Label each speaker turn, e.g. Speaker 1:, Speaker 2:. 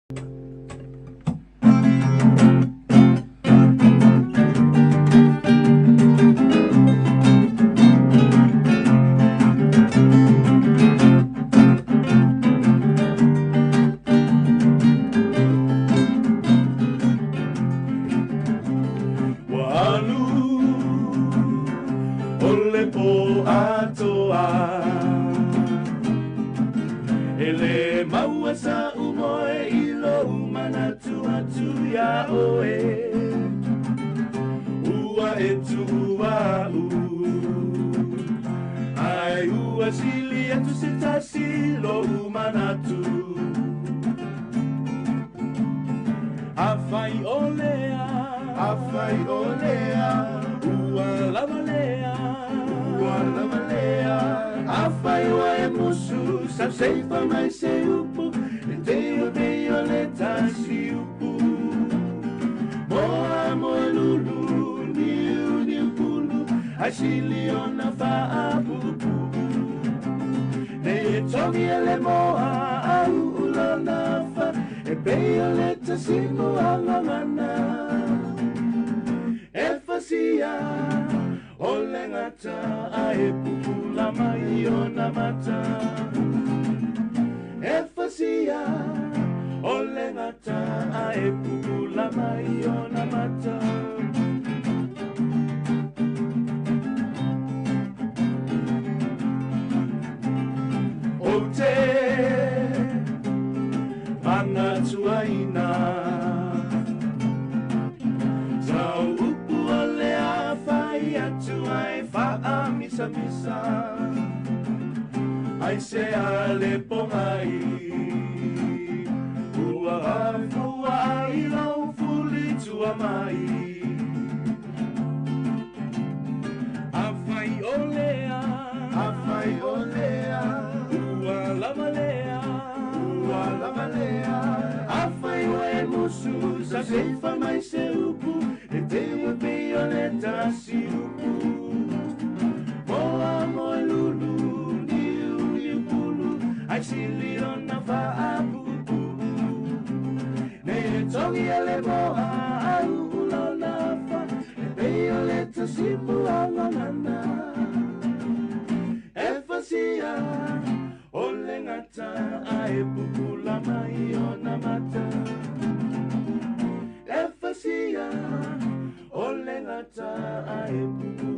Speaker 1: Ua alu o le po atoa e le maua sa umoe i lou manatu atu ia oe ua e tuuau ai ua sili atu se tasi lou manatu afai o lea
Speaker 2: Afai o lea
Speaker 1: ua lava lea
Speaker 2: ua lava lea
Speaker 1: afai ua e musu sauseifa mai se upu e teo pei o le tasi upu moa moe lulu niu niu pulu ai sili ona faapuupuu nei e togi e le moa au ulona fa e pei o le tasimu agagana e fasia o le gata ae pupula mai ona mata e fasia o le gata ae pupula mai ona mata ou te manatuaina Sau upu o le afai atu ai faamisamisa ai se ale pogai ua afua ai lau fuli tua mai afai o lea
Speaker 2: Afai o lea
Speaker 1: ua lava lea
Speaker 2: ua lava lea
Speaker 1: afai ua e musu sauseifa mai se upu e teu e pei o le tasi upu moa moe lulu niu niu pulu ai sili ona faapuupuu nei e togi e le moa au ulona fa e pei o le tasimu agagana e fasia o le gata ae pupula mai ona mata e fasia o le gata ae pupula